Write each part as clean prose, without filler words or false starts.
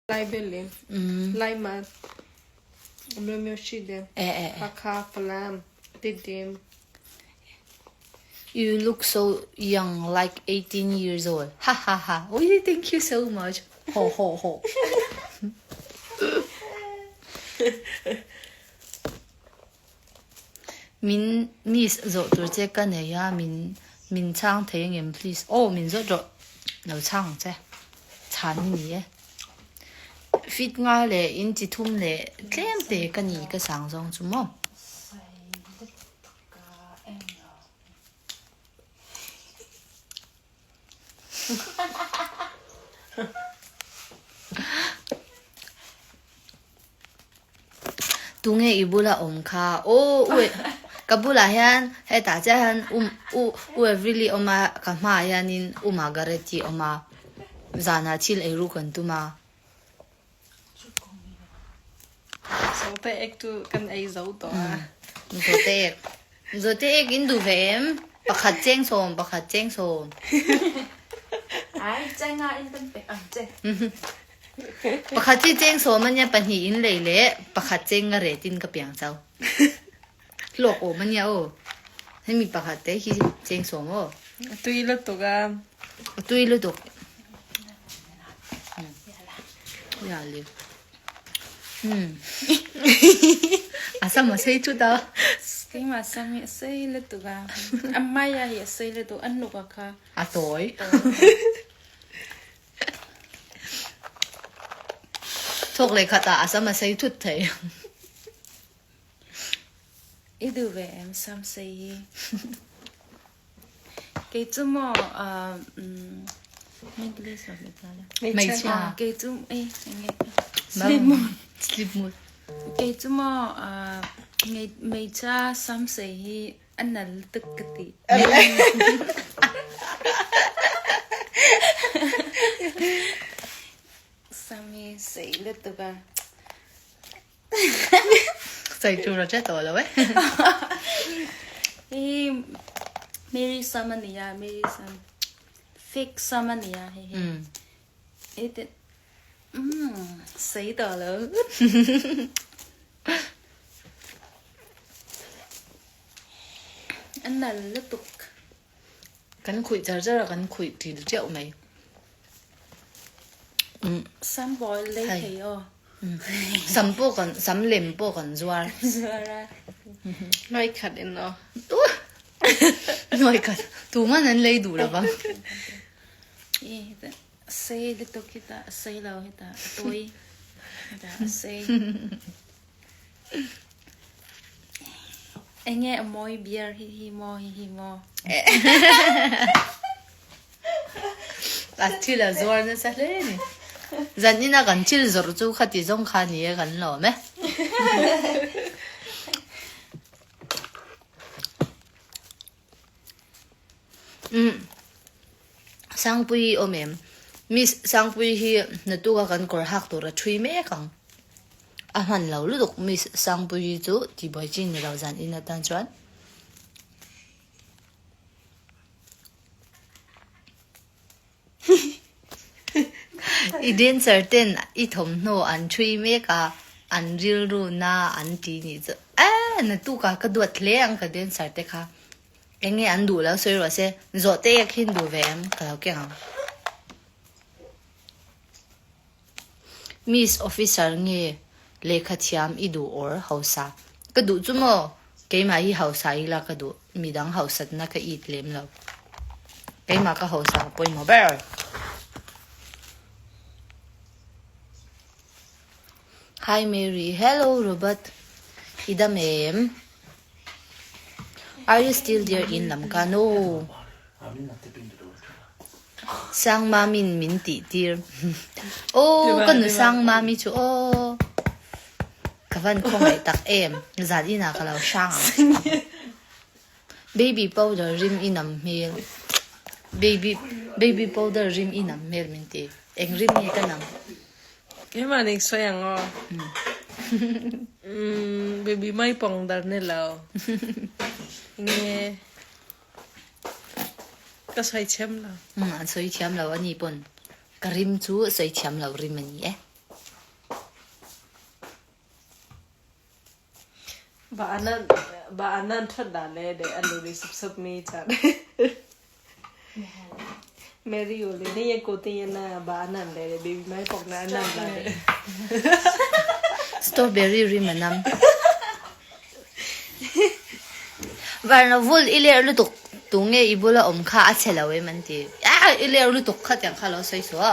Lai bel in Laima Romeo Shide Hakha Falam Tidim. You look so young, like 18 years old. Ha ha ha. Oh, thank you so much. Ho ho ho. Min miss zawh tur che ka nei a, min min chhang thei angem please. Aw min zawt rawh lo chhang ang che. Chhan hi ni e. Fit nga leh in chi thum leh tlem te ka ni ka sang zawng chu maw. Tunge i bula awm kha? Aw u ka bulah hian hetah chiah hian u u u Everly awm a, ka hmaah hianin u Margareti awm a, zanah thil ei ru kan tum a. Zawhte ek chu kan ei zo tawh a. Zawhte ek. Zawhte ek in duh ve em? Pakhat cheng sawm, pakhat cheng sawm. Ai, cheng a in kan pek ang che. Pakhat hi cheng sawm a nia, pahnih in lei leh pakhat cheng a ret in ka piang chau. Hlawk awm a nia aw. Hemi pakhat te hi cheng sawm aw. A tui lutuk a. A tui lutuk. Ya le. Hmm. A sam a sei thut a. Keimah sam hi a sei lutuk a. A mai a hi a sei lutuk, a hnuk a kha. A tawi. Thawk leh khat ah a sam a sei thut thei. I duh ve em sam sei hi? Kei chu maw Hmeichhia. Kei chu ei enge sleep mode. Sleep mode. Kei chu maw hmeichhia sam sei hi A nal tuk ka ti. Sami sei lutuk a. Sei tur a che tawh lo e. Hi Mary Sam ania Mary Sam. Fake Sam ania hei hi. Ete sei tawh lo. A nal lutuk. Kan khuih char char a kan khuih til teuh mai. Sam pawh lei thei aw. Sam pawh kan sam lem pawh kan zuar. Zuar a. Nuai khat in aw. Nuai khat. Tuman an lei duh lo vang. Sei lutuk hi tah a sei lo hi tah a tawi hi tah a sei. Enge a mawi beer hi hi maw hi hi maw. A thil a zuar nasa hle ni. Zan ina kan thil zawrh chu khati zawng kha ni e kan lawm e. Umm Sangpuii awm em? Miss Sangpuii hi hnatuk a kan kawr hak tur a thui mek ang. A hman lo lutuk Miss Sangpuii chu tihbuai chi ni lo zan in atan chuan. I dancer ten i thawmhnaw an thui mek a, an rilru na an ti nih chu eh naktuk ah ka duat hle ang ka dancer te kha. Eng nge an duh lo sawi rawh se, zawh te ek hin duh ve em ka lo keng ang. Miss officer nge lehkha thiam i duh or hausa? Ka duh chu maw? Keimah hi hausa ila ka duh, midang hausatna ka it lem lo. Keimah ka hausa ka pawimawh ber. Hi Mary, hello Robert, i dam em? Are you still there in Lamka? No. Sang Mamin min tih tir. Oh, ka nu Sang Mami chu oh. Ka van khawngaih tak em. Zan inah ka lo hrang ang. Baby powder rim i nam hmel. Baby baby powder rim i nam hmel min ti. Eng rim nge ka nam? Keimah nih sawi ang aw. Baby mai pawng dar ni lo. Nge ka sawi thiam lo. An sawi thiam lo a ni pawn. Ka rim chu sawi thiam lo rim a ni e. ဘာအနန်ထွက်တာလဲတဲ့အလိုလေးဆပ်ဆပ်မေးကြတယ်မယ်ရီကိုလေနေရကိုတင်ရနာဘာအနန်လဲတဲ့ဘေဘီမိုင်းပေါက်နာအနန်လာတဲ့ Strawberry rim anam. Varna vul i ler lutuk tu nge i bula awm kha a che lo em an ti. Ah i ler lutuk kha tiang kha lo sawi suh a.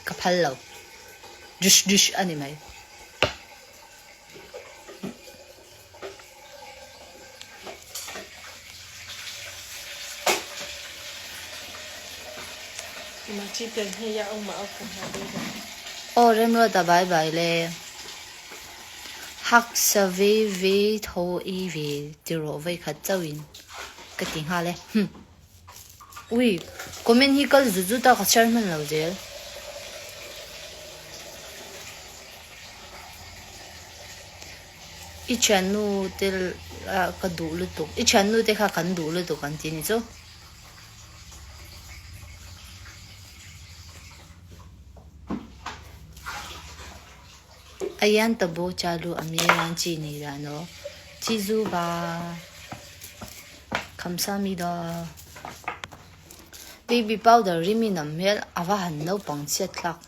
Ka phal lo. Dish dish a ni mai. Aw Remruata bai bai le. Hak sa ve ve tho i ve ti rawh vei khat chauh in ka ti nghal e. Hum. Ui, comment hi kal zut zut a ka share hman lo zel. I thiannu te ka duh lutuk, i thiannu te kha kan duh lutuk an ti ni chu. Ayan tabo chalu amiran chi nei da no chizuba khamsamida baby powder rimi nam hmel ava han naupang chhiat thlak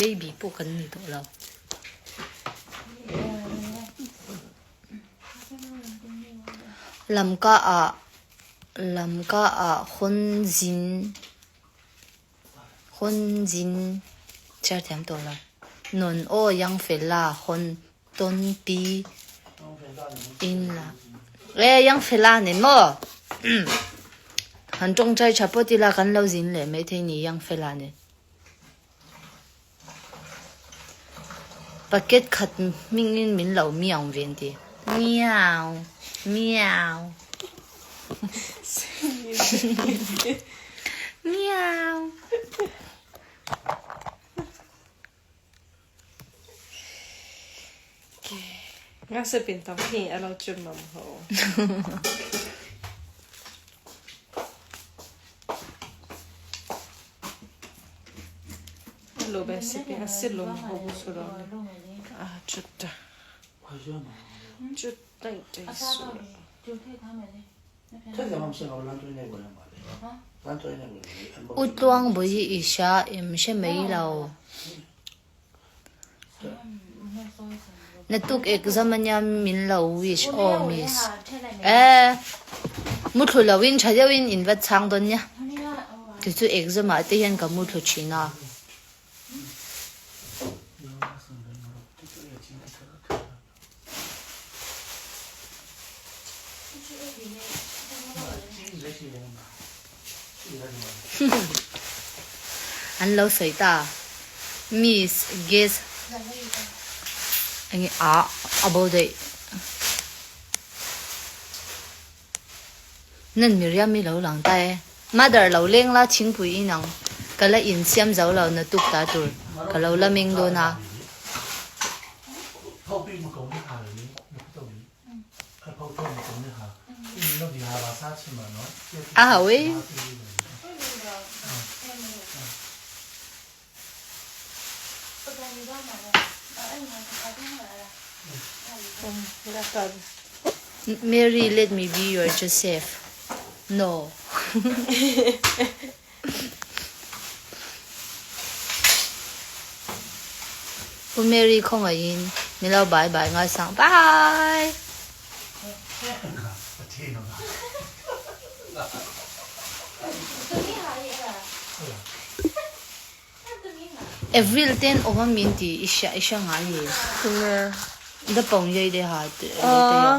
baby pawh kan ni tawh lo. Lamka ah lamka ah hawn zin Hawn zin chhiar thiam tawh lo. Nawn aw yang fel a hawn tawn pi in la. E yang fel a nen maw? Han tawngtai tha pawt ila kan lo zin leh mai thei ni yang fel a nen. Packet khat hmingin min lo miau ve an ti. Miau miau miau. Nga se pin tang hi a lo chun mam ho. Lo be se pin a si lum ho bu su ro a chutta. Chutta i su. U Tluang Bawi hi i hria em hre mai lo. Natuk exam ania min lo wish aw miss. Eh muthlu lo in tha deuh in in va chhang dawn nia. Kei chu exam ah te hian ka muthlu thin a. An lo sawi ta. Miss guess enge a a bo daih. Nan Miriam i lo lang ta e. Mother lo leng la thingpui in ang. Ka la insiam zo lo na tuk ta tur ka lo la meng dawn a. A ho e. Mary let me be your Joseph. No. U Mary khawngaihin min lo bye bye ngai sang bye. Avril ten awm a min ti i hria i hria ngai ni. Tunge. Da pawng yei de ha te te yo.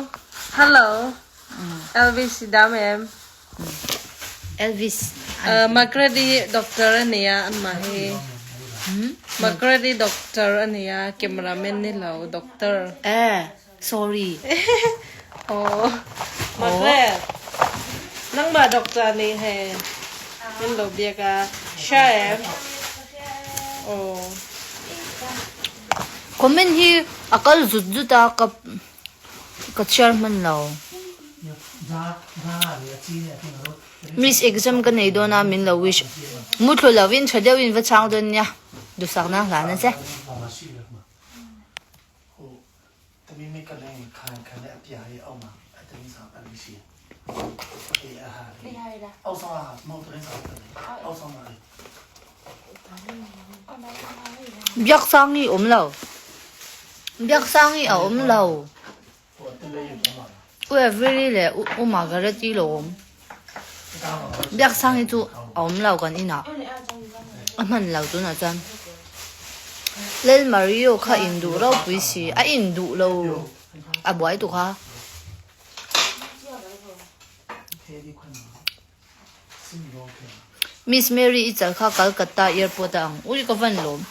Hello. Elvis i dam em? Elvis. Margaret i doctor ania an mah hi. Margaret i doctor ania cameraman ni lo doctor. Eh. Sorry. Aw. Margaret. Nangmah doctor nih he min lo biak a. Hria em? Aw. Comment hi a kal zut zut a ka ka chhiar hman lo. Miss exam ka nei dawn a min lo wish. Muthlu lovin tha deuhin va chhang dawn nia. Duhsakna hlan a che. Biaksangi awm lo. Biaksangi a awm lo. U Avery leh U Margaret-i lo awm. Biaksangi chu a awm lo kan inah. A hman lo tunah chuan. Lal Mario kha induh ropui si. A induh lo. A buai tuk a. Miss Mary i chal kha Calcutta airport a ang. Ui ka van lawm.